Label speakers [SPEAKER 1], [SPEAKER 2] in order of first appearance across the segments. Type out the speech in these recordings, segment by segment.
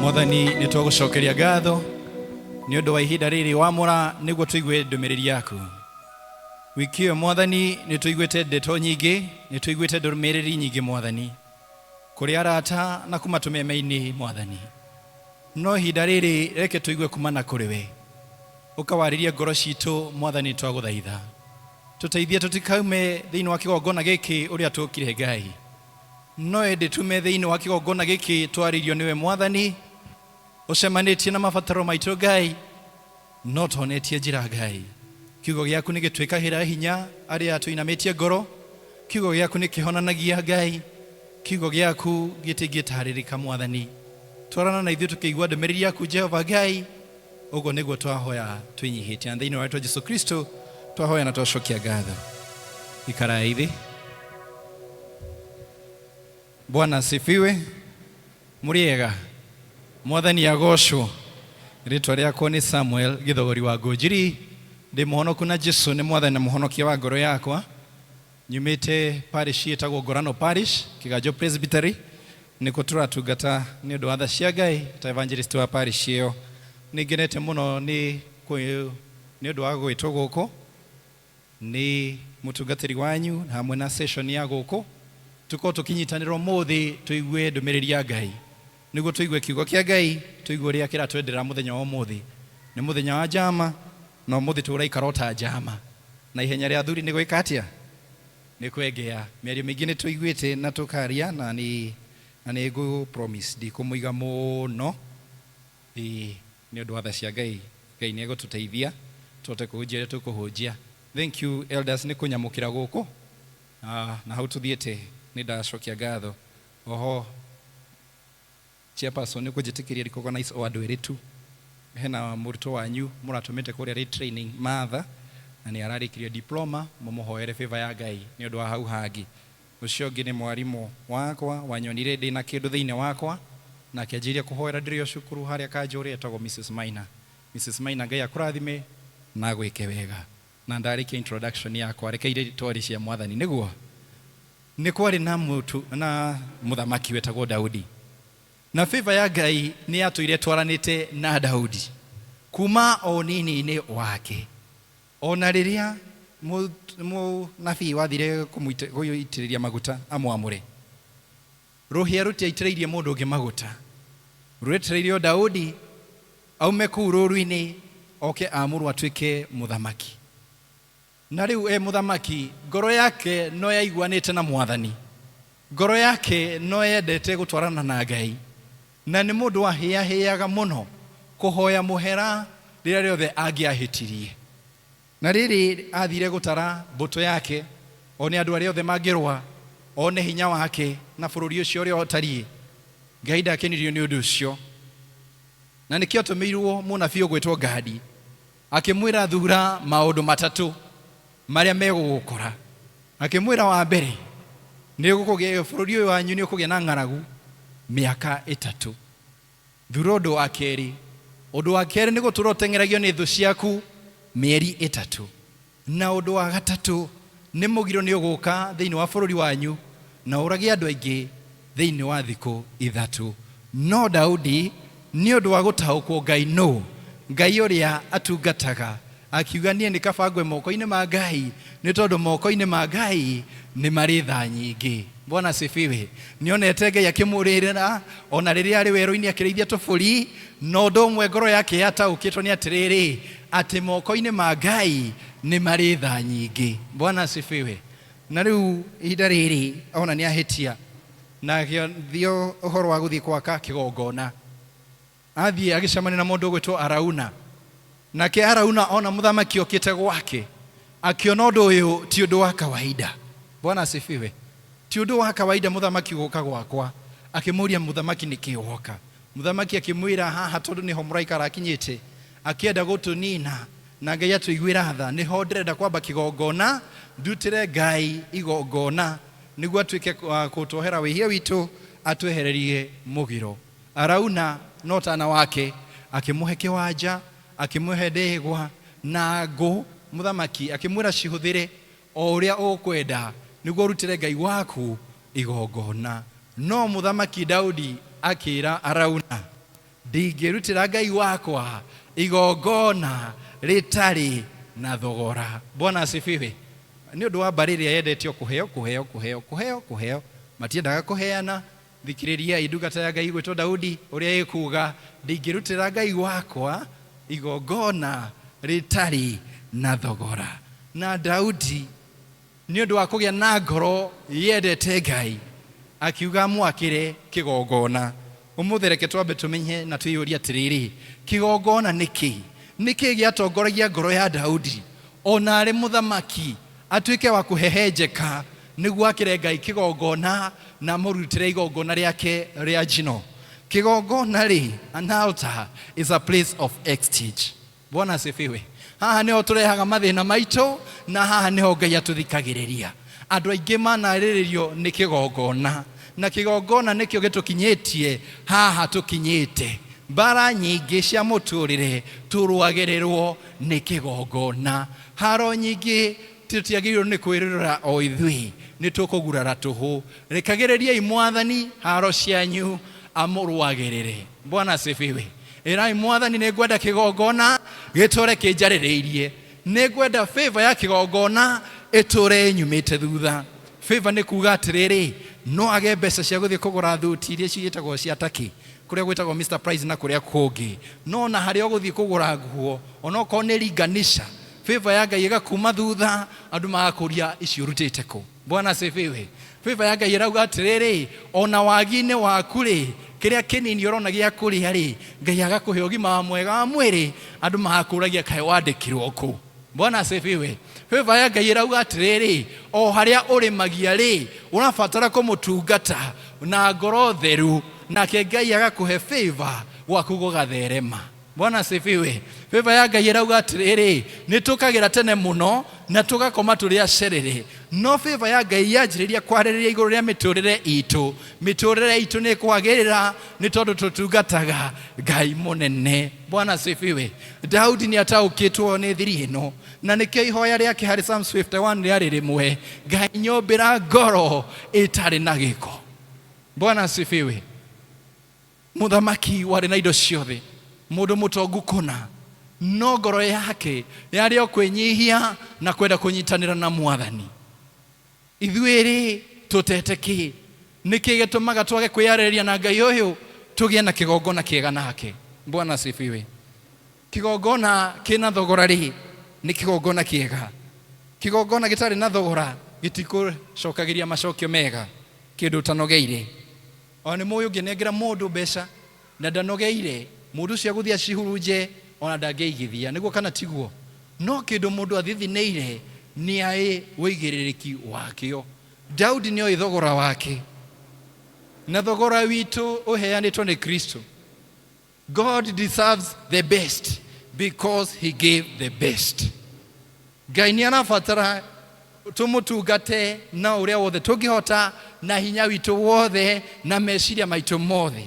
[SPEAKER 1] Mwathani, nĩ twagũcokeria ngatho nĩ ũndũ wa ihinda rĩrĩ wamũra nĩguo tũigue ndũmĩrĩri yaku. Wiki ĩyo, Mwathani, nĩ tũiguĩte ndeto nyingĩ, nĩ tũiguĩte ndũmĩrĩri nyingĩ, Mwathani, kũrĩ arata na kuma tũmeme-inĩ, Mwathani. No ihinda rĩrĩ reke tũigue kumana kũrĩ we. Ũkawarĩrie ngoro citũ, Mwathani, twagũthaitha. Tũteithie tũtikaume thĩinĩ wa kĩgongona gĩkĩ ũrĩa tũkire, Ngai. No ĩndĩ tume thĩinĩ wa kĩgongona gĩkĩ twarĩirio nĩwe, Mwathani, ũcemanĩtie na mabataro maitũ, Ngai, no tuonetie njĩra, Ngai. Kiugo gĩaku nĩ gĩtwĩkagĩra hinya arĩa tũinamĩtie ngoro. Kiugo gĩaku nĩ kĩhonanagia, Ngai. Kiugo gĩaku gĩtingĩtarĩrĩka, Mwathani. Twarana na ithuĩ tũkĩigua ndũmĩrĩri yaku, Jehova Ngai. Ũguo nĩguo twahoya twĩnyihĩtie, na thĩinĩ wa rĩtwa Jesu Kristo twahoya na twacokia ngatho. Ikarai thĩ. Bwana asifiwe. Mũrĩega? Mwathani agocwo. Rĩtwa rĩakwa nĩ Samuel Gĩthogori wa Ngũnjiri. Ndĩ mũhonoku na Jesu nĩ Mwathani na mũhonokia wa ngoro yakwa. Nyumĩte parish ĩtagwo Ngorano Parish, Kĩganjo Presbytery. Nĩkuo tũratungata nĩ ũndũ wa tha cia Ngai ta evangelist wa parish ĩyo. Nĩ ngenete mũno nĩ nĩ ũndũ wa gwĩtwo gũkũ nĩ mũtungatĩri wanyu hamwe na session ya gũkũ, tũkorwo tũkĩnyitanĩra ũmũthĩ tũigue ndũmĩrĩri ya Ngai, nĩguo tũigue kiugo kĩa Ngai, tũigue ũrĩa kĩratwendera mũthenya wa ũmũthĩ. Nĩ mũthenya wa njama, na ũmũthĩ tũraikara o ta njama, na ihenya rĩa athuri nĩ gwĩka atĩa? Nĩ kwengea. Mĩario mĩingĩ nĩ tũiguĩte na tũkaria, na nĩ na nĩ ngũ promise ndikũmũiga mũno. Ĩĩ, nĩ ũndũ wa tha cia Ngai, Ngai nĩ egũtũteithia tũhote kũhunjia ũrĩa tũkũhunjia. Thank you, elders, nĩ kũnyamũkĩra gũkũ na hau tũthiĩte nĩ ndacokia ngatho. Oho chairperson, nĩ ũkũnjĩtĩkĩria recognize o andũ erĩ tu. Hena mũrutwo wanyu mũratũmĩte kũrĩa rĩ training, Martha, na nĩ ararĩkirie diploma. Mũmũhoere favor ya Ngai nĩ ũndũ wa hau hangĩ. Ũcio ũngĩ nĩ mwarimũ wakwa wanyonire ndĩna kĩndũ thĩinĩ wakwa na akĩanjĩrĩria kũhoera ndĩrĩ o cukuru harĩa Kanjũrĩ, etagwo Mrs Maina. Mrs Maina, Ngai akũrathime na agwĩke wega. Na ndarĩkia introduction yakwa, reke ire twari cia Mwathani. Nĩguo nĩ kwarĩ na mũtu na mũthamaki wetagwo Daudi, na favor ya Ngai nĩ yatũire twaranĩte na Daudi kuma o nini-inĩ wake. Ona rĩrĩa mũnabii wathire kũmũitĩrĩria maguta amwamũre, rũhĩa rũtiaitĩrĩirie mũndũ ũngĩ maguta, rwetereire o Daudi aume kũu rũru-inĩ oke amũrwo atuĩke mũthamaki. Na rĩu e mũthamaki, ngoro yake no yaiguanĩte na Mwathani, ngoro yake no yendete gũtwarana na Ngai, na nĩ mũndũ wahĩahĩaga mũno kũhoya mũhera rĩrĩa rĩothe angĩahĩtirie. Na rĩrĩ athire gũtara mbũtũ yake, one andũ arĩa othe mangĩrũa, one hinya wake na bũrũri ũcio ũrĩa ũtariĩ, Ngai ndakenirio nĩ ũndũ ũcio. Na nĩkĩo atũmĩirwo mũnabii ũgwĩtwo Gadi, akĩmwĩra, thura maũndũ matatũ marĩa megũgũkora. Akĩmwĩra, wa mbere, nĩ ũkũgĩa bũrũri ũyũ wanyu nĩ ũkũgĩa na ng'aragu mĩaka 3. Thura ũndũ wa kerĩ. Ũndũ wa kerĩ nĩ gũtũra ũteng'eragio nĩ thũ ciaku mĩeri 3. Na ũndũ wa gatatũ nĩ mũgiro nĩ ũgũka thĩinĩ wa bũrũri wanyu na ũrage andũ aingĩ thĩinĩ wa thikũ 3. No Daudi, nĩ ũndũ wa gũtaũkwo Ngai nũ, Ngai ũrĩa atungataga, akiuga, niĩ nĩ kaba ngwe moko-inĩ ma Ngai, nĩ tondũ moko-inĩ ma Ngai nĩ marĩ tha nyingĩ. Bwana asifiwe. Nĩonete Ngai akĩmũrĩrĩra ona rĩrĩa arĩ werũ-inĩ akĩrĩithia tũbũri, na ũndũ ũmwe ngoro yake yataũkĩtwo nĩ atĩrĩrĩ, atĩ moko-inĩ ma Ngai nĩ marĩ tha nyingĩ. Bwana asifiwe. Na rĩu ihinda rĩrĩ ona nĩ ahĩtia, na agĩthio ũhoro wa gũthiĩ gwaka kĩgongona. Athiĩ agĩcemania na mũndũ ũgwĩtwo Arauna. Nake Arauna ona mũthamaki okĩte gwake, akĩona ũndũ ũyũ ti ũndũ wa kawaida. Bwana asifiwe. Ti ũndũ wa kawaida mũthamaki gũka gwakwa. Akĩmũria mũthamaki nĩkĩ woka. Mũthamaki akĩmwĩra, haha tondũ nĩho mũraika arakinyĩte akĩenda gũtũnina, na Ngai atũiguĩra tha, nĩho ndĩrenda kwamba kĩgongona, ndutĩre Ngai igongona nĩguo atuĩke wa kũtwohera wĩhia witũ, atwehererie mũgiro. Arauna na ũtana wake akĩmũhe kĩwanja, akĩmũhe ndegwa na ngũ. Mũthamaki akĩmwĩra, cihũthĩre o ũrĩa ũkwenda nĩguo ũrutĩre Ngai waku igongona. No mũthamaki Daudi akĩra Arauna, Ndingĩrutĩra Ngai wakwa igongona rĩtarĩ na thogora. Bwana asifiwe. Nĩ ũndũ wa mbarĩ ĩrĩa yendete o kũheo, kũheo, kũheo, kũheo, kũheo, matiendaga kũheana. Thikĩrĩriai ndungata ya Ngai gwĩtwo Daudi ũrĩa ĩkuga, ndingĩrutĩra Ngai wakwa igongona rĩtarĩ na thogora. Na Daudi nĩ ũndũ wa kũgĩa na ngoro yendete Ngai akiuga mwakĩre kĩgongona. Ũmũthĩ reke twambe tũmenye na twĩyũrie atĩrĩrĩ, kĩgongona nĩ kĩ? Nĩ kĩ gĩatongoragia ngoro ya Daudi ona arĩ mũthamaki atuĩke wa kũhehenjeka nĩguo akĩre Ngai kĩgongona na amũrutĩre igongona rĩake rĩa njino? Kĩgongona rĩ, an altar is a place of exchange. Bwana asifiwe. Haha nĩho tũrehaga mathĩna maitũ na haha nĩho Ngai atũthikagĩrĩria. Andũ aingĩ manarĩrĩrio nĩ kĩgongona, na kĩgongona nĩkĩo gĩtũkinyĩtie haha tũkinyĩte. Mbara nyingĩ cia mũtũrĩre tũrũagĩrĩrwo nĩ kĩgongona. Haro nyingĩ tũtiagĩrĩirwo nĩ kwĩrorera o ithuĩ, nĩ tũkũgurara tũhũ. Rekagĩrĩriai Mwathani haro cianyu amũrũagĩrĩre. Bwana asifiwe. Ĩrai Mwathani, nĩ ngwenda kĩgongona gĩtũre kĩnjarĩrĩirie, nĩ ngwenda favor ya kĩgongona ĩtũre ĩnyumĩte thutha. Favor nĩ kuga atĩrĩrĩ, no age mbeca cia gũthiĩ kũgũra thuti iria ciĩtagwo cia Turkey, kũrĩa gwĩtagwo Mr Price na kũrĩa kũngĩ, no na harĩa ũgũthiĩ kũgũra nguo onokorwo nĩ ringanisha, favor ya Ngai ĩgakuma thutha, andũ magakũria ici ũrutĩte kũ. Bwana asifiwe. Favor ya Ngai ĩrauga atĩrĩrĩ, ona wagi-inĩ waku rĩ, kĩrĩa kĩnini ũrona gĩa kũrĩa rĩ, Ngai agakũhe ũgima mwega wa mwĩrĩ, andũ magakũragia kaĩ wandĩkirwo kũ. Bwana asifiwe. Favor ya Ngai ĩrauga atĩrĩrĩ, o harĩa ũrĩmagia rĩ, ũrabatara kũmũtungata na ngoro theru, nake Ngai agakũhe favor gwaku gũgatherema. Bwana asifiwe. Favor ya Ngai ĩrauga atĩrĩrĩ, nĩ tũkagĩra tene mũno na tũgakoma tũrĩ acerere, no favor ya Ngai yanjĩrĩria kwarĩrĩria igũrũ rĩa mĩtũrĩre itũ, mĩtũrĩre itũ nĩ ĩkwagĩrĩra nĩ tondũ tũtungataga Ngai mũnene. Bwana asifiwe. Daudi nĩ ataũkĩtwo nĩ thiri ĩno, na nĩkĩo ihoya rĩake harĩ Psalms 51 rĩarĩ rĩmwe, Ngai nyũmbĩra ngoro ĩtarĩ na gĩko. Bwana asifiwe. Mũthamaki warĩ na indo ciothe, mũndũ mũtongu kũna, no ngoro yake yarĩ o kwĩnyihia na kwenda kũnyitanĩra na Mwathani. Ithuĩ rĩ, tũtete kĩ? Nĩkĩ gĩtũmaga twage kwĩyarĩrĩria na Ngai ũyũ tũgĩe na kĩgongona kĩega nake? Bwana asifiwe. Kĩgongona kĩna thogora rĩ, nĩ kĩgongona kĩega. Kĩgongona gĩtarĩ na thogora gĩtikũcokagĩria macokio mega, kĩndũ ũtanogeire. Ona nĩ mũĩ ũngĩnengera mũndũ mbeca na ndanogeire, mũndũ ũcio agũthiĩ acihurunje ona ndangĩigithia, nĩguo kana tiguo? No kĩndũ mũndũ athithinĩire nĩ aĩ ũigĩrĩrĩki wakĩo. Daudi nĩ oĩ thogora wake, na thogora witũ ũheanĩtwo nĩ Kristo. God deserves the best because he gave the best. Ngai nĩ arabatara tũmũtungate na ũrĩa wothe tũngĩhota, na hinya witũ wothe, na meciria maitũ mothe.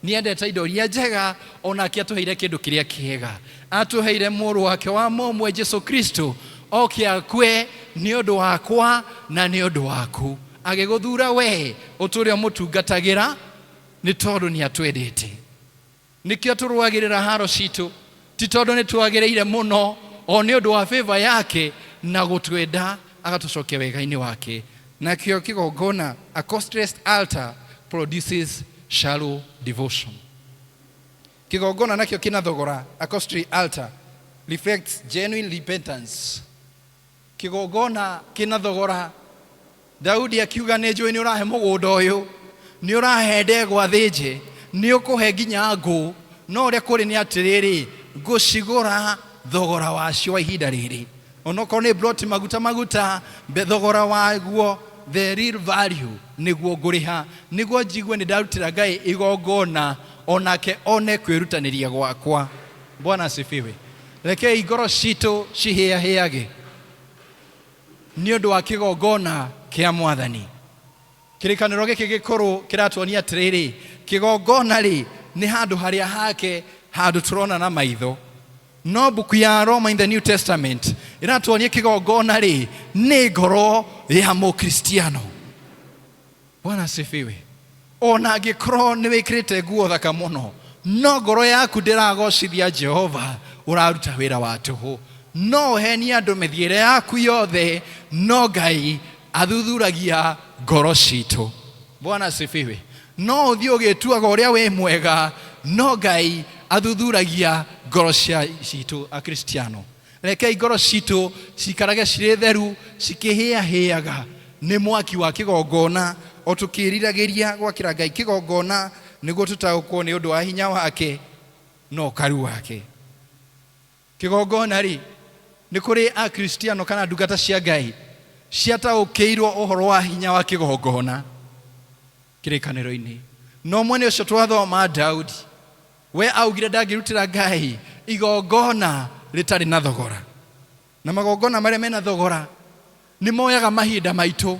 [SPEAKER 1] Nĩ endete indo iria njega, onake atũheire kĩndũ kĩrĩa kĩega. Atũheire mũrũ wake wa mũmwe Jesu Kristo oke akue nĩ ũndũ wakwa na nĩ ũndũ waku. Agĩgũthura we ũtũre ũmũtungatagĩra nĩ tondũ nĩ atwendete. Nĩkĩo tũrũagĩrĩra haro citũ, ti tondũ nĩ twagĩrĩire mũno, o nĩ ũndũ wa favor yake na gũtwenda agatũcokia wega-inĩ wake. Nakĩo kĩgongona, a costless altar produces shallow devotion. Kĩgongona nakĩo kĩna thogora, a costly altar reflects genuine repentance. Kĩgongona kĩna thogora, Daudi akiuga nĩ njũĩ nĩ ũrahe mũgũnda ũyũ, nĩ ũrahe ndegwa thĩnje, nĩ ũkũhe nginya ngũ, no ũrĩa kũrĩ nĩ atĩrĩrĩ, ngũcigũra thogora wacio wa ihinda rĩrĩ. Onokorwo nĩ ploti maguta maguta, thogora waguo, the real value nĩguo ngũrĩha, nĩguo njigue nĩ ndarutĩra Ngai igongona, onake one kwĩrutanĩria gwakwa. Bwana asifiwe. Rekei ngoro citũ cihĩahĩage nĩ ũndũ wa kĩgongona kĩa Mwathani. Kĩrĩkanĩro gĩkĩ gĩkũrũ kĩratuonia atĩrĩrĩ, kĩgongona rĩ nĩ handũ harĩa hake, handũ tũrona na maitho. No mbuku ya Roma in the New Testament ĩratuonia kĩgongona rĩ nĩ ngoro ya Mũkristiano. Bwana asifiwe. Ona angĩkorwo nĩ wĩkĩrĩte nguo thaka mũno, No ngoro yaku ndĩragocithia Jehova, ũraruta wĩra wa tũhũ. No ũhenie andũ mĩthiĩre yaku yothe, no Ngai athuthuragia ngoro citũ. Bwana asifiwe. No ũthiĩ ũgĩtuaga ũrĩa wĩ mwega, no Ngai athuthuragia ngoro cia citũ. Akristiano, rekei ngoro citũ cikarage cirĩ theru, cikĩhĩahĩaga nĩ mwaki wa kĩgongona, o tũkĩriragĩria gwakĩra Ngai kĩgongona nĩguo tũtaũkwo nĩ ũndũ wa hinya wake na ũkaru wake. Kĩgongona rĩ, nĩ kũrĩ Akristiano kana ndungata cia Ngai ciataũkĩirwo ũhoro wa hinya wa kĩgongona kĩrĩkanĩro-inĩ. No mwene ũcio twathoma Daudi, we augire ndangĩrutĩra Ngai igongona rĩtarĩ na thogora. Na magongona marĩa mena thogora nĩ moyaga mahinda maitũ.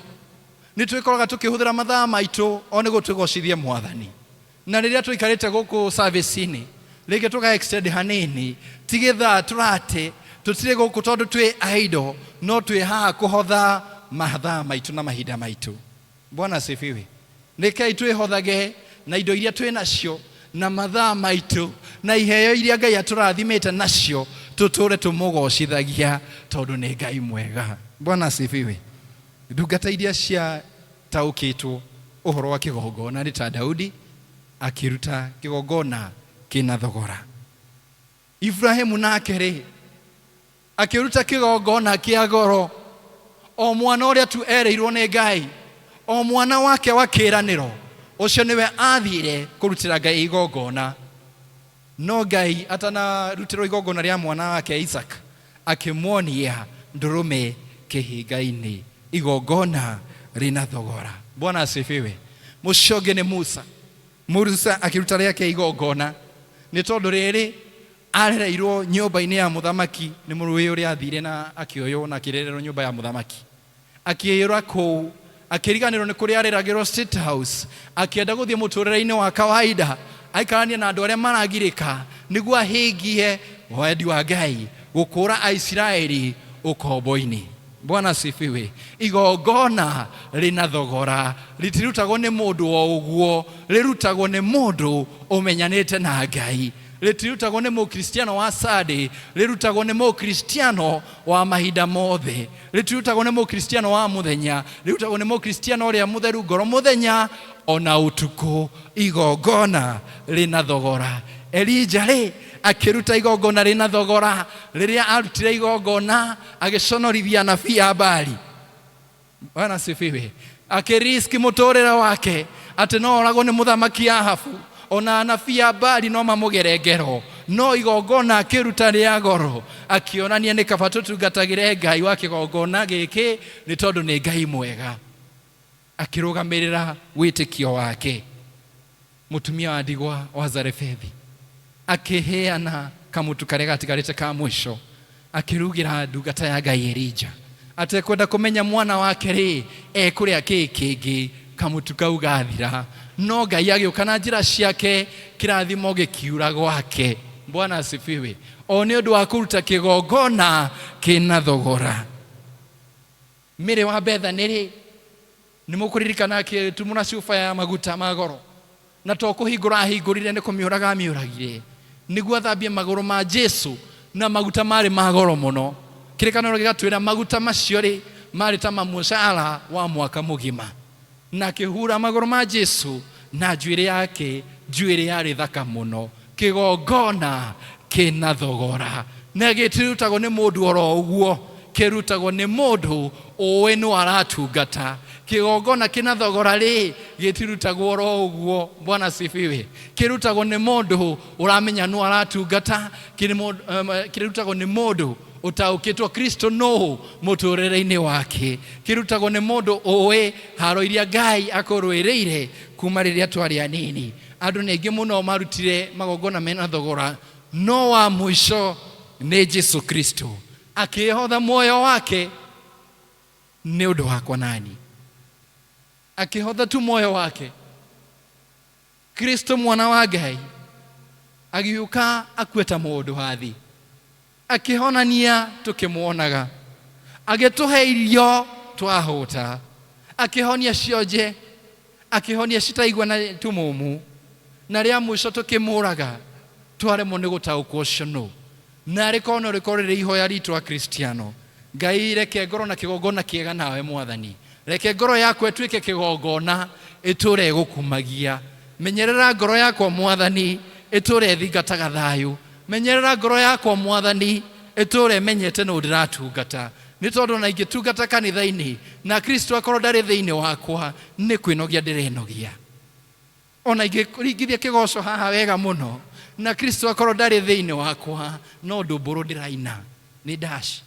[SPEAKER 1] Nĩ twĩkoraga tũkĩhũthĩra mathaa maitũ o nĩguo tũgocithie Mwathani. Na rĩrĩa tũikarĩte gũkũ service-inĩ, rĩngĩ tũka extend hanini, ti gĩthaa tũrate, tũtirĩ gũkũ tondũ twĩ idle, no twĩ haha kũhotha mathaa maitũ na mahinda maitũ. Bwana asifiwe. Rekei twĩhothage na indo iria twĩ nacio, na mathaa maitũ, na iheo iria Ngai atũrathimĩte nacio, tũtũre tũmũgocithagia tondũ nĩ Ngai mwega. Bwana asifiwe. Ndungata iria ciataũkĩtwo ũhoro wa kĩgongona nĩ ta Daudi akĩruta kĩgongona kĩna thogora. Ibrahimu nake rĩ, akĩruta kĩgongona kĩa goro, o mwana ũrĩa tu erĩirwo nĩ Ngai, o mwana wake wa kĩĩranĩro, ũcio nĩwe aathiire kũrutĩra Ngai igongona. No Ngai atanarutĩrwo igongona rĩa mwana wake Isaka, akĩmuonia ndũrũme kĩhinga-inĩ, igongona rĩna thogora. Bwana asifiwe. Mũcio ũngĩ nĩ Musa. Musa akĩruta rĩake igongona nĩ tondũ rĩrĩ arereirwo nyũmba-inĩ ya mũthamaki, nĩ mũrũĩ ũrĩa athire na akĩoywo na akĩrererwo nyũmba ya mũthamaki. Akĩĩra kũu, akĩriganĩrwo nĩ kũrĩa areragĩrwo State House, akĩenda gũthiĩ mũtũrĩre-inĩ wa kawaida, aikaranie na andũ arĩa maragirĩka nĩguo ahingie wendi wa Ngai, gũkũũra Aisiraeli ũkombo-inĩ. Bwana asifiwe. Igongona rĩna thogora rĩtirutagwo nĩ mũndũ o ũguo, rĩrutagwo nĩ mũndũ ũmenyanĩte na Ngai. Rĩtirutagwo nĩ mũkristiano wa Sunday, rĩrutagwo nĩ mũkristiano wa mahinda mothe. Rĩtirutagwo nĩ mũkristiano wa mũthenya, rĩrutagwo nĩ mũkristiano ũrĩa mũtheru ngoro mũthenya ona ũtukũ. Igongona rĩna thogora. Elija rĩ, akĩruta igongona rĩna thogora. Rĩrĩa arutire igongona, agĩconorithia anabii a Baali. Bwana asifiwe. Akĩriski mũtũrĩre wake atĩ no oragwo nĩ mũthamaki Ahabu, ona anabii a Baali no mamũgere ngero, no igongona akĩruta rĩa goro, akĩonania nĩ kaba tũtungatagĩre Ngai wa kĩgongona gĩkĩ nĩ tondũ nĩ Ngai mwega. Akĩrũgamĩrĩra wĩtĩkio wake. Mũtumia wa ndigwa wa Zarefethi akĩheana kamũtu karĩa gatigarĩte ka mũico, akĩrugĩra ndungata ya Ngai Elija, atekwenda kũmenya mwana wake rĩ ekũrĩa kĩĩ kĩngĩ kamũtu kau gathira. No Ngai agĩũka na njĩra ciake, kĩrathimo gĩkiura gwake. Bwana asifiwe. O nĩ ũndũ wa kũruta kĩgongona kĩna thogora. Mĩrĩ wa Bethany rĩ, nĩ mũkũririkana akĩtumũra cuba ya maguta ma goro, na to kũhingũra ahingũrire, nĩ kũmĩũraga amĩũragire nĩguo athambie magũrũ ma Jesu na maguta marĩ ma goro mũno. Kĩrĩkanĩro gĩgatwĩra maguta macio rĩ, marĩ ta mũcara wa mwaka mũgima. Na akĩhura magũrũ ma Jesu na njuĩrĩ yake, njuĩrĩ yarĩ thaka mũno. Kĩgongona kĩna thogora, na gĩtirutagwo nĩ mũndũ oro ũguo, kĩrutagwo nĩ mũndũ ũĩ nũ aratungata. Kĩgongona kĩna thogora rĩ, gĩtirutagwo oro ũguo. Bwana asifiwe. Kĩrutagwo nĩ mũndũ ũramenya nũ aratungata, kĩrutagwo nĩ mũndũ ũtaũkĩtwo Kristo nũ mũtũrĩre-inĩ wake, kĩrutagwo nĩ mũndũ ũĩ haro iria Ngai akũrũĩrĩire kuma rĩrĩa twarĩ anini. Andũ nĩ aingĩ mũno marutire magongona mena thogora, no wa mũico nĩ Jesu Kristo, akĩĩhotha muoyo wake nĩ ũndũ wakwa nani. Akĩhotha tu muoyo wake. Kristo mwana wa Ngai agĩũka akue ta mũndũ wa thĩ, akĩhonania tũkĩmuonaga, agĩtũhe irio twahũta, akĩhonia cionje, akĩhonia citaigua na tumumu. Na rĩa mũico tũkĩmũraga twaremwo nĩ gũtaũkwo ũcio nũ. Na rĩkorwo no rĩkorwo rĩrĩ ihoya ritũ Akristiano. Ngai reke ngorwo na kĩgongona kĩega nawe Mwathani. Reke ngoro yakwa ĩtuĩke kĩgongona ĩtũre ĩgũkumagia. Menyerera ngoro yakwa Mwathani ĩtũre ĩthingataga thayũ. Menyerera ngoro yakwa Mwathani ĩtũre ĩmenyete nũ ndĩratungata. Nĩ tondũ ona ingĩtungata kanitha-inĩ na Kristo akorwo ndarĩ thĩinĩ wakwa, nĩ kwĩnogia ndĩrenogia. Ona ingĩringithia kĩgoco haha wega mũno na Kristo akorwo ndarĩ thĩinĩ wakwa, no ndũmbũrũ ndĩraina. Nĩ dash.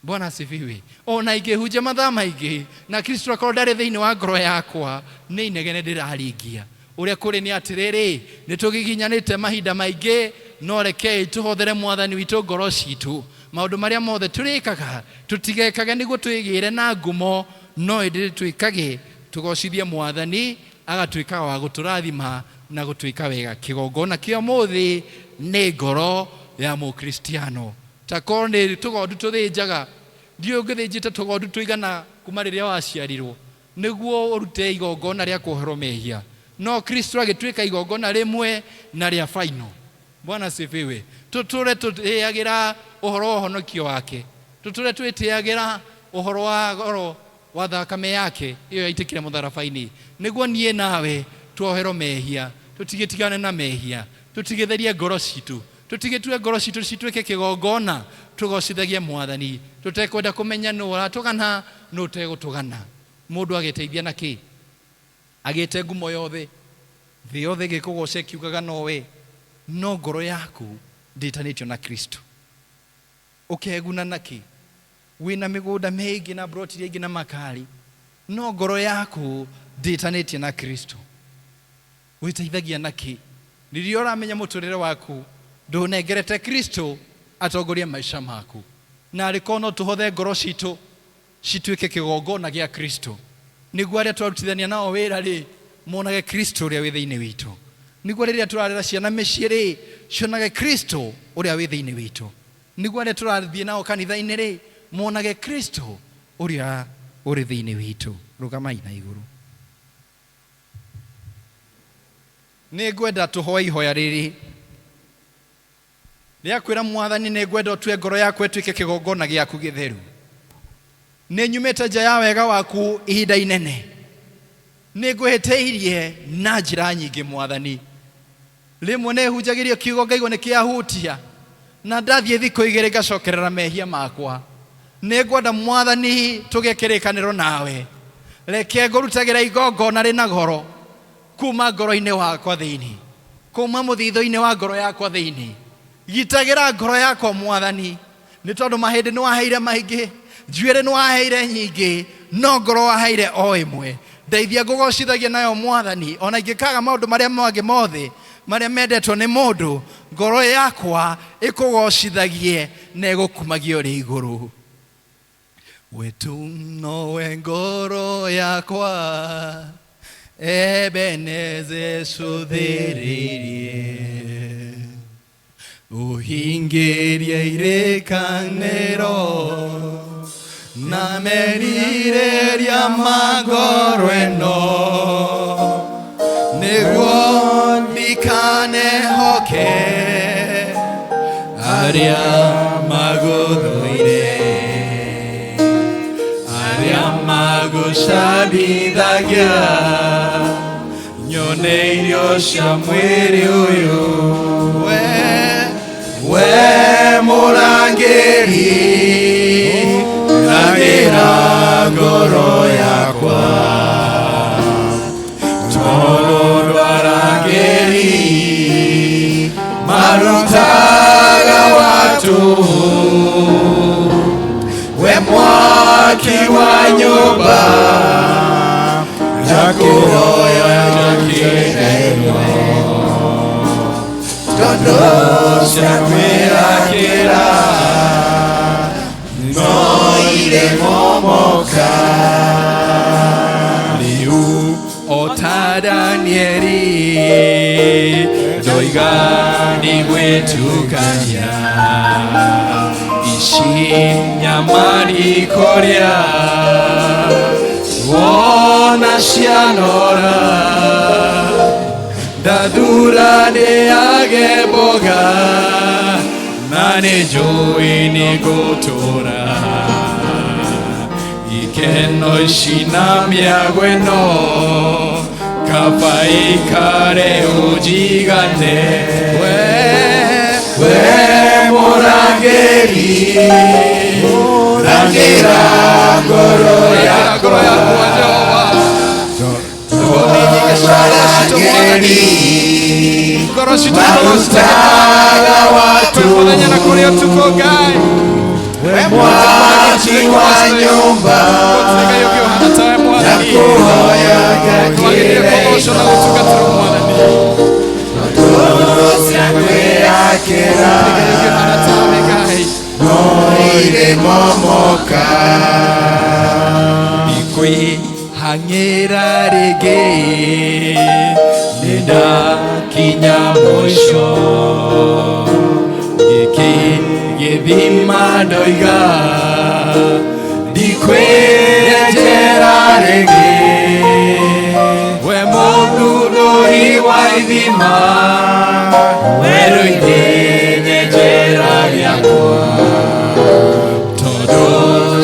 [SPEAKER 1] Bwana asifiwe. Ona ingĩhunjia mathaa maingĩ na Kristo akorwo ndarĩ thĩinĩ wa ngoro yakwa, nĩ inegene ndĩraringia. Ũrĩa kũrĩ nĩ atĩrĩrĩ, nĩ tũgiginyanĩte mahinda maingĩ, no rekei tũhothere Mwathani witũ ngoro citũ. Maũndũ marĩa mothe tũrĩkaga, tũtigekage nĩguo twĩgĩre na ngumo, no ĩndĩ twĩkage tũgocithie Mwathani, agatuĩka wa gũtũrathima na gũtwĩka wega. Kĩgongona kĩa ũmũthĩ nĩ ngoro ya Mũkristiano. Ta korwo nĩ tũgondu tũthĩnjaga, ndiũĩ ũngĩthĩnjĩte tũgondu tũigana kuma rĩrĩa waciarirwo nĩguo ũrute igongona rĩa kuoherwo mehia. No Kristo agĩtuĩka igongona rĩmwe na rĩa final. Bwana asifiwe. Tũtũre tũtĩagĩra ũhoro wa ũhonokio wake. Tũtũre twĩtĩagĩra ũhoro wa goro wa thakame yake ĩyo yaitĩkire mũtharaba-inĩ, nĩguo niĩ nawe tuoherwo mehia, tũtigĩtigane na mehia, tũtigĩtherie ngoro citũ, tũtigĩtue ngoro citũ cituĩke kĩgongona, tũgocithagie Mwathani, tũtekwenda kũmenya nũ ũratũgana, nũ ũtegũtũgana. Mũndũ ageteithia na kĩ? Agĩte ngumo yothe, thĩ yothe ĩgĩkũgoca ĩkiugaga nowe, no ngoro yaku ndĩtanĩtio na Kristo. Ũkeguna na kĩ? Wĩna mĩgũnda mĩingĩ na mburoti iria ingĩ na makari, no ngoro yaku ndĩtanĩtie na Kristo. Wĩteithagia na kĩ? Rĩrĩa ũramenya mũtũrĩre waku ndũnengerete Kristo atongorie maica maku. Na arĩkorwo no tũhothe ngoro citũ cituĩke kĩgongona gĩa Kristo, nĩguo arĩa twarutithania nao wĩra-rĩ, monage Kristo ũrĩa wĩ thĩinĩ witũ. Nĩguo rĩrĩa tũrarera ciana mĩciĩ-rĩ, cionage Kristo ũrĩa wĩ thĩinĩ witũ. Nĩguo arĩa tũrathiĩ nao kanitha-inĩ-rĩ, monage Kristo ũrĩa ũrĩ thĩinĩ witũ. Rũgamai na igũrũ. Nĩ ngwenda tũhoe ihoya rĩrĩ rĩa kwĩra Mwathani, nĩ ngwenda ũtue ngoro yakwa ĩtuĩke kĩgongona gĩaku gĩtheru. Nĩ nyumĩte nja ya wega waku ihinda inene. Nĩ ngwĩhĩtĩirie na njĩra nyingĩ Mwathani. Rĩmwe nĩ hunjagĩrio kiugo ngaigua nĩ kĩahutia, na ndathiĩ thikũ igĩrĩ ngacokerera mehia makwa. Nĩ ngwenda Mwathani tũgĩe kĩrĩkanĩro nawe. Reke ngũrutagĩra igongona rĩna goro kuma ngoro-inĩ wakwa thĩinĩ, kuma mũthithũ-inĩ wa ngoro yakwa thĩinĩ. Gitagĩra ngoro yakwa Mwathani, nĩ tondũ mahĩndĩ nĩ waheire maingĩ, njuĩrĩ nĩ waheire nyingĩ, no ngoro waheire o ĩmwe. Ndeithia ngũgocithagie nayo Mwathani, ona ingĩkaga maũndũ marĩa mangĩ mothe marĩa mendetwo nĩ mũndũ, ngoro yakwa ĩkũgocithagie na ĩgũkumagie ũrĩ igũrũ. We tu nowe ngoro yakwa Ebeneze cũthĩrĩirie, ũhingĩrie irĩkanĩro na merirĩria ma ngoro ĩno, nĩguo ndikanehoke arĩa magũthũire, arĩa magũcambithagia, nyone irio cia mwĩrĩ ũyũ. We, we mũrangĩri, rangĩra ngoro yakwa, tondũ arangĩri marutaga watu. We mwaki wa nyũmba njakũhoya njakĩrerwo, tondũ ciakwĩrakĩra no irĩ momoka. Rĩu o ta Danieli ndoiga ndigwĩtukania, ici nyama ndikũrĩa wona cianora. Ndathura ndĩage mboga na nĩ njũĩ nĩ ngũtũra ikeno ici na mĩago ĩno kaba ikare ũnjigane we
[SPEAKER 2] We mũrangĩri, rangĩra ngoro
[SPEAKER 1] Rangĩra ngoro yakwa Jehova Thoni nyingĩ cia ngoro citũ Mwathani ngoro citũ ikorwo
[SPEAKER 2] marutaga watu
[SPEAKER 1] kwĩ mũthenya na kũrĩ ũtukũ Ngai
[SPEAKER 2] we mwaki wa nyũmba
[SPEAKER 1] gũtirĩ Ngai ũngĩ ũhana tawe Mwathani
[SPEAKER 2] ndakuhoya
[SPEAKER 1] twagĩrĩire kũgocwo na gũtungatĩrwo Mwathani
[SPEAKER 2] kwĩakĩra
[SPEAKER 1] Ngai ũngĩ ũhana tawe Ngai
[SPEAKER 2] no irĩmomoka
[SPEAKER 1] Ndikwĩhang'ĩra rĩngĩ nĩndakinya mũico gĩkĩ gĩthima ndoiga ndikwĩenjera rĩngĩ we mũthundũri wa ithima werũ-inĩ nyenjera gĩakwa tondũ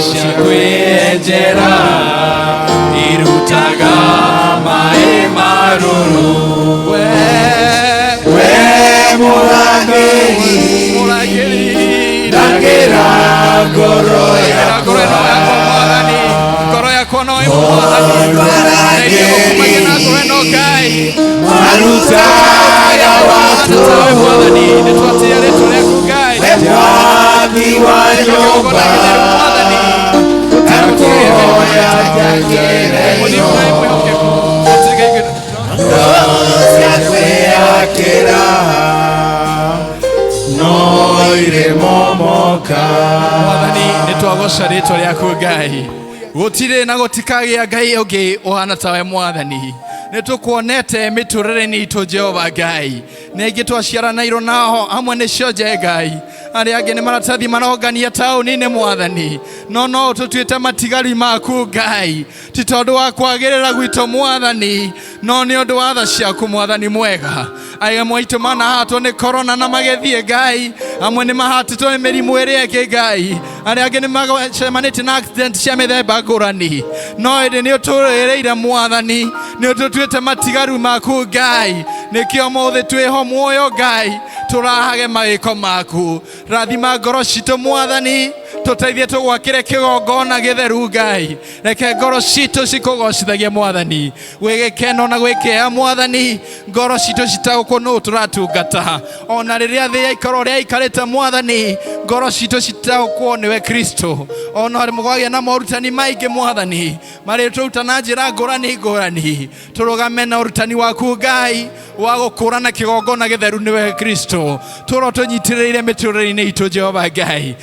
[SPEAKER 1] cia kwĩenjera irutaga maĩ marũrũ we
[SPEAKER 2] we mũrangĩri
[SPEAKER 1] mũrangĩri
[SPEAKER 2] rangĩra ngoro
[SPEAKER 1] Rangĩra ngoro ĩno yakwa Mwathani ngoro yakwa no ĩmwe Mwathani na gũkumagia na ngoro ĩno Ngai
[SPEAKER 2] marutaga watu
[SPEAKER 1] tawe Mwathani nĩ twatĩĩa rĩtwa rĩaku Ngai
[SPEAKER 2] we mwaki wa
[SPEAKER 1] kĩgongona
[SPEAKER 2] nyũmba
[SPEAKER 1] gĩtheru Mwathani
[SPEAKER 2] ndakuhoya njakĩre
[SPEAKER 1] mũthingu Ngai mwĩhokeku gũtirĩ Ngai ũngĩ
[SPEAKER 2] cia kwĩakĩra no irĩmomoka
[SPEAKER 1] Mwathani nĩ twagoca rĩtwa rĩaku Ngai gũtirĩ na gũtikagĩa Ngai ũngĩ ũhana tawe Mwathani nĩ tũkuonete mĩtũrĩre-inĩ itũ Jehova Ngai nĩ aingĩ twaciaranĩirwo nao hamwe nĩ cionje Ngai arĩa angĩ nĩ maratathi marongania taũni-inĩ Mwathani no no ũtũtuĩte matigari maku Ngai ti tondũ wa kwagĩrĩra gwitũ Mwathani no nĩ ũndũ wa tha ciaku Mwathani mwega amwe aitũ manahatwo nĩ korona na magĩthiĩ Ngai amwe nĩ mahatĩtwo nĩ mĩrimũ ĩrĩa ĩngĩ Ngai arĩa angĩ nĩ macemanĩtie na accident cia mĩthemba ngũrani no ĩndĩ nĩ ũtũrĩrĩire Mwathani nĩ ũtũtuĩte matigaru maku Ngai nĩkĩo mũthĩ twĩho muoyo Ngai tũrahage mawĩko maku rathima ngoro citũ Mwathani tũteithie tũgwakĩre kĩgongona gĩtheru Ngai reke ngoro citũ cikũgocithagie Mwathani gwĩ gĩkeno na gwĩ kĩeha Mwathani ngoro citũ citaũkwo nũ tũratungata ona rĩrĩa thĩ yaikara ũrĩa ĩikarĩte Mwathani ngoro citũ citaũkwo nĩwe Kristo ona kwagĩa na morutani maingĩ Mwathani marĩ tũruta na njĩra ngũrani ngũrani tũrũgame na ũrutani waku Ngai wa gũkũrana kĩgongona gĩtheru nĩwe Kristo tũro tũnyitĩrĩire mĩtũrĩre-inĩ itũ Jehova Ngai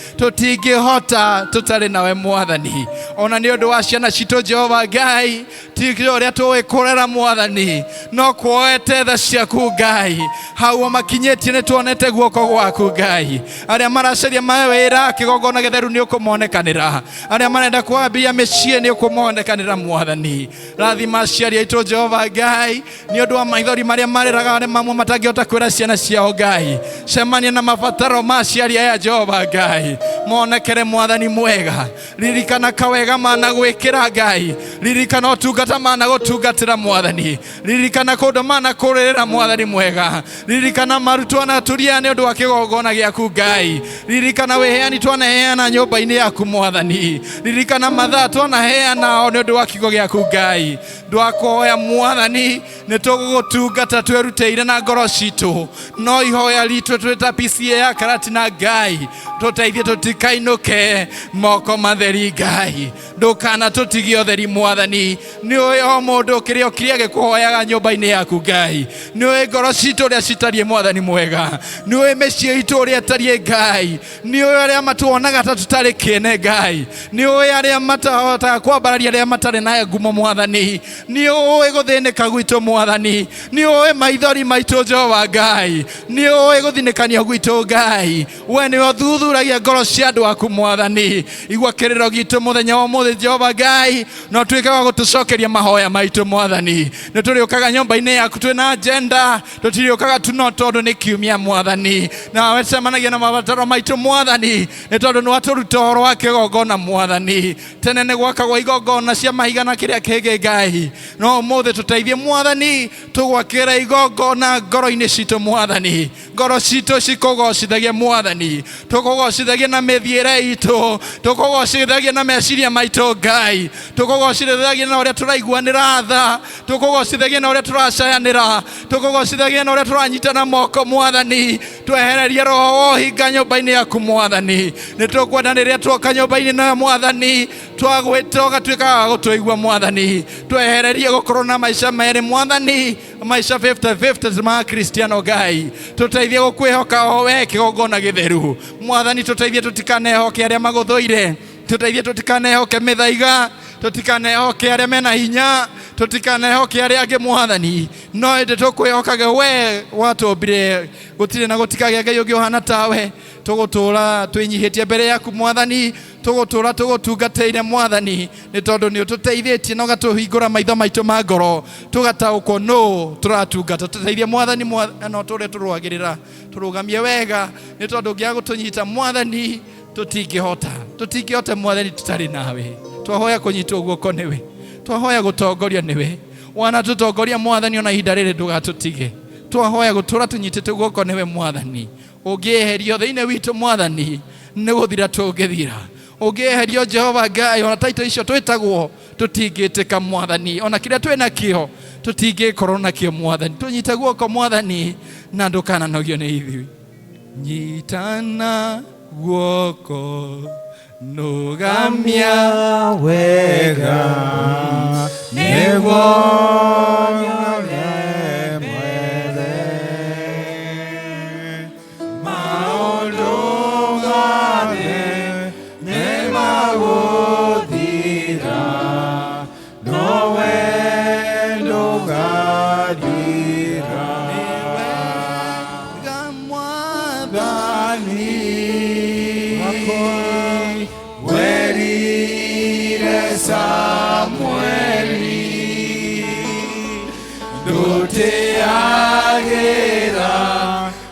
[SPEAKER 1] tũtingĩhota tũtarĩ nawe Mwathani ona nĩ ũndũ wa ciana citũ Jehova Ngai ti ũrĩa tũĩ kũrera Mwathani no kuoete tha ciaku Ngai hau makinyĩtie nĩ tuonete guoko gwaku Ngai arĩa maracaria mawĩra kĩgongona gĩtheru nĩ ũkũmonekanĩra arĩa marenda kwambia mĩciĩ nĩ ũkũmonekanĩra Mwathani rathima aciari aitũ Jehova Ngai nĩ ũndũ wa maithori marĩa marĩraga arĩa mamwe matangĩhota kwĩra ciana ciao Ngai cemania na mabataro ma aciari aya Jehova Ngai monekere Mwathani mwega ririkana kawega mana gwĩkĩra Ngai ririkana ũtungata mana gũtungatĩra Mwathani ririkana kũndũ mana kũrĩrĩra Mwathani mwega ririkana marutwo na turia nĩ ũndũ wa kĩgongona gĩaku Ngai ririkana wĩheani twanaheana nyũmba-inĩ yaku Mwathani ririkana mathaa twanaheana o nĩ ũndũ wa kiugo gĩaku Ngai ndwakoya Mwathani nĩ tũgũgũtungata twĩrutĩire na ngoro citũ no ihoya ritũ twĩ ta PCA ya Karatina Ngai tũteithie tũtikainũke moko matheri Ngai ndũkana tũtigie ũtheri Mwathani nĩ ũĩ o mũndũ kĩrĩa kĩrĩa gĩkũhoyaga nyũmba-inĩ yaku Ngai nĩ ũĩ ngoro citũ ũrĩa citariĩ Mwathani mwega nĩ ũĩ mĩciĩ itũ ũrĩa ĩtariĩ Ngai nĩ ũĩ arĩa matuonaga ta tũtarĩ kĩene Ngai nĩ ũĩ arĩa matahotaga kwambararia arĩa matarĩ na ngumo Mwathani nĩ ũĩ gũthĩnĩka gwitũ Mwathani nĩ ũĩ maithori maitũ Jehova Ngai nĩ ũĩ gũthinĩkanio gwitũ Ngai we nĩwe ũthuthuragia ngoro cia andũ aku Mwathani igua kĩrĩro gitũ mũthenya wa ũmũthĩ. Ũmũthĩ Jehova Ngai no tuĩke wa gũtũcokeria mahoya maitũ Mwathani. Nĩ tũrĩũkaga nyũmba-inĩ yaku twĩna agenda, tũtirĩũkaga tu no tondũ nĩ kiumia Mwathani. Nawe cemanagia na mabataro maitũ Mwathani, nĩ tondũ nĩ watũruta ũhoro wa kĩgongona Mwathani. Tene nĩ gwakagwo igongona cia mahiga na kĩrĩa kĩngĩ Ngai, no ũmũthĩ tũteithie Mwathani, tũgwakĩra igongona ngoro-inĩ citũ Mwathani. Ngoro citũ cikũgocithagia Mwathani, tũkũgocithagia na mĩthiĩre itũ, tũkũgocithagia na meciria maitũ Ngai, tũkũgocithagia na ũrĩa tũraiguanĩra tha, tũkũgocithagia na ũrĩa tũracayanĩra, tũkũgocithagia na ũrĩa tũranyitana moko Mwathani. Twehererie roho wa ũhinga nyũmba-inĩ yaku Mwathani. Nĩ tũkwenda rĩrĩa tuoka nyũmba-inĩ nayo Mwathani, twagwĩta ũgatuĩka wa gũtũigua Mwathani. Twehererie gũkorwo na maica merĩ Mwathani, maica 50-50 ma Kristiano Ngai. Tũteithie gũkwĩhoka o we kĩgongona gĩtheru Mwathani. Tũteithie tũtikanehoke arĩa magũthũire, tũteithie tũtikanehoke mĩthaiga, tũtikanehoke arĩa mena hinya, tũtikanehoke arĩa angĩ Mwathani, no ĩndĩ tũkwĩhokage we watũmbire. Gũtirĩ na gũtikagĩa Ngai ũngĩ ũhana tawe. Tũgũtũra twĩnyihĩtie mbere yaku Mwathani, tũgũtũra tũgũtungatĩire Mwathani, nĩ tondũ nĩ ũtũteithĩtie na ũgatũhingũra maitho maitũ ma ngoro, tũgataũkwo nũ tũratungata. Tũteithie Mwathani, no tũrĩa tũrũagĩrĩra tũrũgamie wega, nĩ tondũ ũngĩaga gũtũnyita Mwathani tũtingĩhota, tũtingĩhota Mwathani tũtarĩ nawe. Twahoya kũnyitwo guoko nĩwe, twahoya gũtongorio nĩwe. Wanatũtongoria Mwathani, ona ihinda rĩrĩ ndũgatũtige. Twahoya gũtũra tũnyitĩte guoko nĩwe Mwathani. Ũngĩeherio thĩinĩ witũ Mwathani, nĩ gũthira tũngĩthira. Ũngĩeherio Jehova Ngai, ona taito icio twĩtagwo tũtingĩtĩka Mwathani, ona kĩrĩa twĩ nakĩo tũtingĩkorwo nakĩo Mwathani. Tũnyite guoko Mwathani, na ndũkananogio nĩ ithuĩ. Nyitana guoko nũgamia
[SPEAKER 2] wega nĩguo nyone mwene maũndũ mothe nĩmagũthira, nowe ndũgathira.
[SPEAKER 1] Wega Mwathani,
[SPEAKER 2] werire Samueli ndũtĩagĩra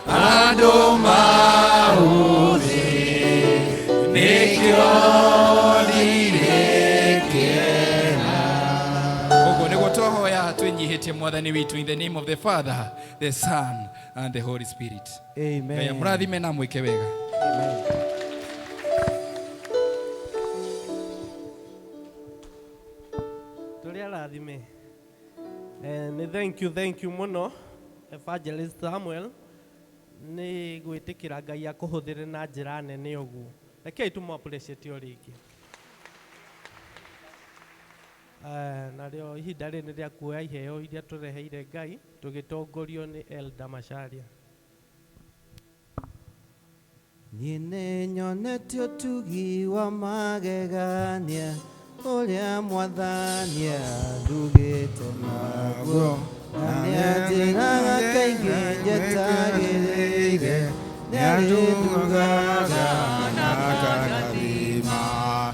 [SPEAKER 2] andũ maũthĩ, nĩkĩo ndirĩkĩra.
[SPEAKER 1] Ũguo nĩguo twahoya twĩnyihĩtie Mwathani witũ, in the name of the Father, the Son and the Holy Spirit. Ngai
[SPEAKER 3] Amen.
[SPEAKER 1] amũrathime na mwĩke wega.
[SPEAKER 3] Amen.
[SPEAKER 4] Tũrĩ arathime. Nĩ thank you, thank you mũno Evangelist Samuel nĩ gwĩtĩkĩra Ngai akũhũthĩre na njĩra nene ũguo. Rekei tũmũ appreciate o rĩngĩ. Narĩo ihinda rĩrĩ nĩ rĩa kuoya iheo iria tũreheire Ngai tũgĩtongorio nĩ Elder Macharia.
[SPEAKER 3] Niĩ nĩnyonete ũtugi wa magegania ũrĩa Mwathani andugĩte naguo, na nĩanjĩraga kaingĩ njetagĩrĩire, nĩarĩndugaga
[SPEAKER 2] na akandathima.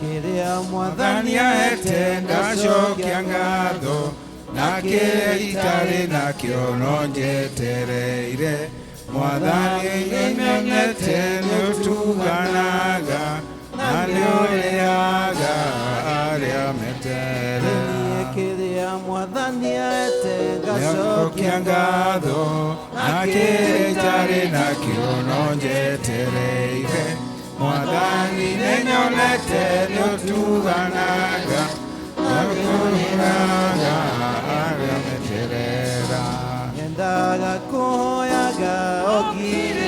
[SPEAKER 3] Kĩrĩa
[SPEAKER 2] Mwathani
[SPEAKER 3] Mwathani
[SPEAKER 2] ahete
[SPEAKER 3] ahete
[SPEAKER 2] ngacokia ngatho, na kĩrĩa itarĩ nakĩo no njetereire. Mwathani nĩmenyete nĩũtuganaga na nĩũrĩaga arĩa meterera.
[SPEAKER 3] Niĩ kĩrĩa Mwathani ahete
[SPEAKER 2] Ngacokia
[SPEAKER 3] ngacokia
[SPEAKER 2] ngatho, na kĩrĩa itarĩ nakĩo no njetereire. Mwathani nĩnyonete nĩũtuganaga na nĩũrĩaga arĩa meterera.
[SPEAKER 3] Nyendaga kũhoyaga o nginya